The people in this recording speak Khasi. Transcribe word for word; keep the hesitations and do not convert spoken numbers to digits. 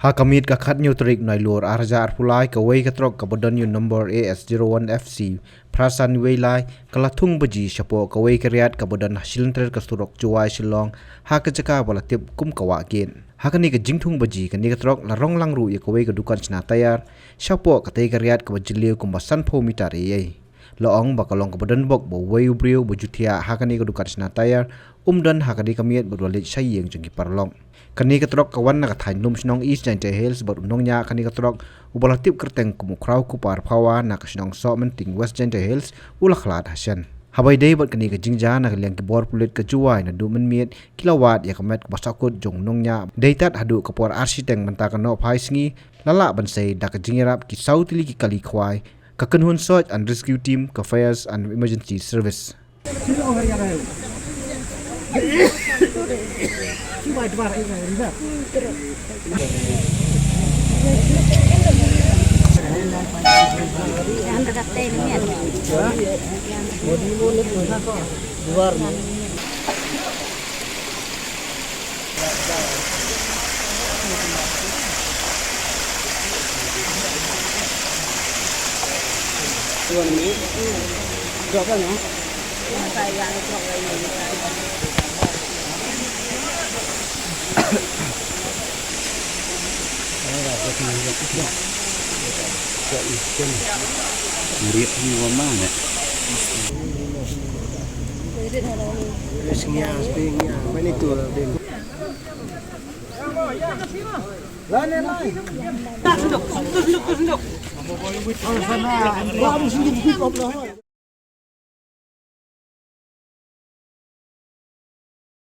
Ha ka miet ka khatnyiaw tarik Nailur arhajar arphew lai, kawei ka trok kaba don ïa u nombor A S zero one F C phra san wei lai ka la thung baji shapoh kawei ka riat kaba don ha shilynter ka surok Jowai Shillong, ha ka jaka ba la tip kum ka Wah Gate. Ha kane ka jingthung baji, kane ka trok la rong lang ruh ïa kawei ka dukan shna tayar shapoh katei ka riat kaba jylliew kumba sanphew mitar ei ei. La ong ba ka long kaba donbok ba uwei u briew ba ju thiah ha kane ka dukan shna tayar um don ha kane ka miet bad u la leit sha ïing jong ki paralok. Kane ka trok ka wan na ka thaiñ Lumshnong, East Jaintia Hills, bad u nongñiah kane ka trok uba la tip kyrteng kum u Khraw Kupar Phawa na ka shnong Sohmynting, West Jaintia Hills, u la khlad ha shen. Haba ïadei bad kane ka jingjia, na ka liang ki bor pulit ka Jowai naduh mynmiet ki la wad ïa ka met kaba sahkut jong u nongñiah. Dei tad haduh ka por ar shiteng mynta ka nohphai sngi la lah ban sei da ka jingïarap ki saw tylli ki kali khwai, ka kynhun search and rescue team, ka fires and emergency service.